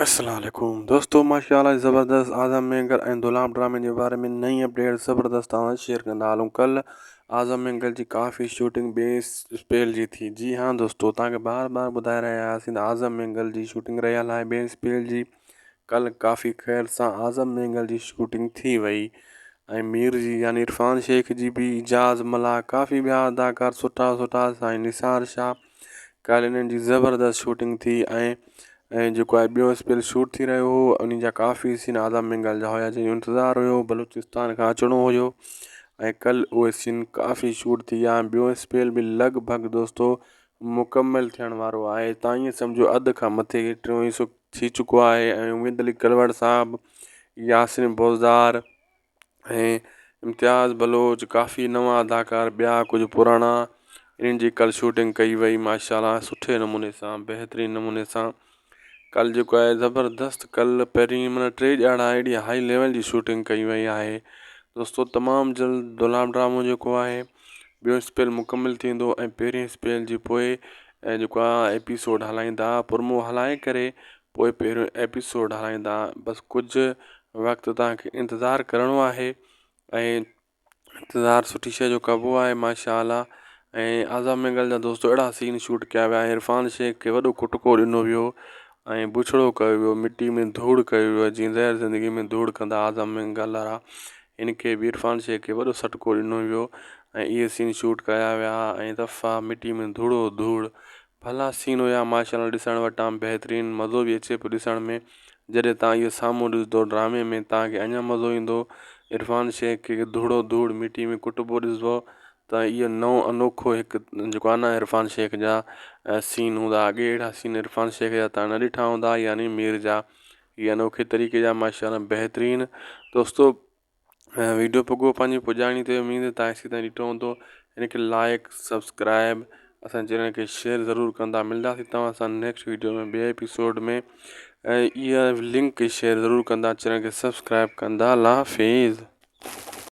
السلام عليڪم دوستو ماشاءالله زبردست اعظم مينگل ۽ دولاب ڊرامي جي باري ۾ نئين اپڊيٽ زبردست توهان شيئر ڪندا هلون ڪل اعظم مينگل جي ڪافي شوٽنگ بي اسپيل جي ٿي جي ها دوستو توهان کي بار بار ٻڌائي رهيا هئاسين ته اعظم مينگل جي شوٽنگ رهيل آهي بي اسپيل جي ڪل ڪافي خير سان اعظم مينگل جي شوٽنگ ٿي وئي ۽ مير جي يعني عرفان شيخ جي به اعجاز ملاح ڪافي ٻيا اداڪار سٺا سٺا سائين نثار شاهه ڪالهه انهن جي زبردست شوٽنگ ٿي ۽ ۽ جيڪو آهي ٻيو اسپيل شوٽ ٿي رهيو هو انهي جا ڪافي سين اعظم مينگل جا هيا جنهن جو انتظار هيو بلوچستان کان اچڻو هيو ۽ ڪل اهي سين ڪافي شوٽ ٿي ويا ٻيو اسپيل به لڳ ڀڳ دوستو مڪمل ٿيڻ وارو آهي تان ائين سمجهو اڌ کان مٿي ٽيون حصو ٿي چڪو آهي ۽ اميد علي ڪلوڙ صاحب ياسين بوزدار ۽ امتياز بلوچ ڪافي نوان اداڪار ٻيا ڪجهه پراڻا انهن جي ڪل شوٽنگ ڪئي وئي ماشاء الله سٺي نموني سان بهترين نموني سان ڪل جيڪو آهي زبردست ڪل پهرين معنيٰ ٽي ڏهاڙا اهڙي هائي ليول جي شوٽنگ ڪئي وئي آهي دوستو تمام جلد دولاب ڊرامو جيڪو آهي ٻيو اسپيل مڪمل ٿيندو ۽ پهرين اسپيل جي پوء جيڪو آهي ايپيسوڊ هلائيندا پرمو هلائي ڪري پوء پهريون ايپيسوڊ هلائيندا بس ڪجهه وقت توهان کي انتظار ڪرڻو آهي ۽ انتظار سٺي شيء جو ڪبو آهي ماشاء الله ۽ اعظم مينگل جا دوستو اهڙا سين شوٽ ڪيا ويا عرفان شيخ کي وڏو ڪٽڪو ڏنو ويو ۽ بڇڙو ڪيو ويو مٽي ۾ ڌوڙ ڪيو ويو جيئن زهر زندگي ۾ ڌوڙ ڪندا اعظم مينگل وارا ان کي به عرفان شيخ کي وڏو سٽڪو ڏنو ويو ۽ اهي سين شوٽ ڪيا ويا ۽ دفعا مٽي ۾ ڌوڙو ڌوڙ ڀلا سين هيا ماشاءالله ڏسڻ وٽان بهترين مزو به اچي پيو ڏسڻ ۾ جڏهن تان اهو سامهون ڏسندو ڊرامي ۾ تان کي اڃا مزو ايندو عرفان شيخ کي ڌوڙو ڌوڙ مٽي ۾ ڪٽبو ڏسبو ته اهو نئون انوکو هڪ جيڪو آهي نه عرفان شيخ جا سين هوندا اڳي اهڙا سين عرفان شيخ جا تان نه ڏٺا هوندا يعني مير جا هي انوکي طريقي جا ماشاءالله بهترين دوستو ويڊيو پڳو پنهنجي پڄاڻي تي اميد تان ايسي تائين ڏٺو هوندو ان کي لائڪ سبسڪرائب اسان چينل کي شيئر ضرور ڪندا ملنداسين توهان سان نيڪسٽ ويڊيو ۾ ٻئي ايپيسوڊ ۾ ۽ اها لنڪ شيئر ضرور ڪندا چينل کي سبسڪرائب ڪندا الله حافظ.